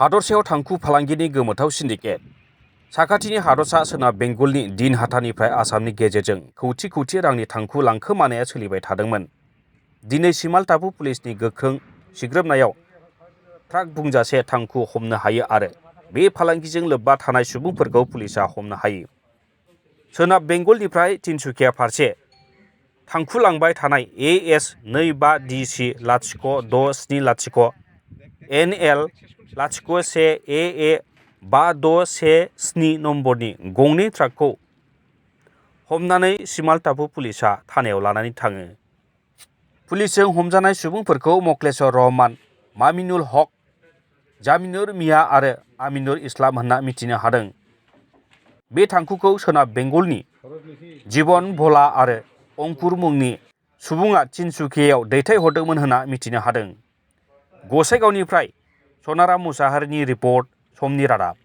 हादरसायाव थांखु फालांगिनि गोमोथाव सिन्डिकेट। साखाथिनि हादरसा सोनाब बेंगलनि दिनहाटानिफ्राय आसामनि गेजेरजों खौथि खौथि रांनि थांखु लांखोमानाया सोलिबाय थादोंमोन। दिनै सिमालटापु पुलिसनि गोख्रों सिग्रोमनायाव ट्राक बुंजासे थांखु हमनो हायो आरो बे फालांगिजों लोब्बा थानाय सुबुंफोरखौ पुलिसा हमनो हायो। सोनाब बेंगलनिफ्राय तिनसुकिया फारसे थांखु लांबाय थानाय AS25DC 0670 NL 01 AA 5617 नम्बरनि गंनै ट्राकखौ हमनानै सिमालटापु पुलिसा थानायाव लानानै थाङो। पुलिसजों हमजानाय सुबुंफोरखौ मखलेसर रहमान, मामिनुल हक, जामिनुर मिया आरो आमिनुर इस्लाम होनना मिथिनो हादों। बे थांखुखौ सोनाब बेंगलनि जीवन भोला आरो अंकुर मुंनि सुबुङा तिनसुकियायाव दैथायहरदोंमोन होनना मिथिनो हादों। गसाइगावनिफ्राय सनाराम मुसाहारिनि रिपर्ट, समनि रादाब।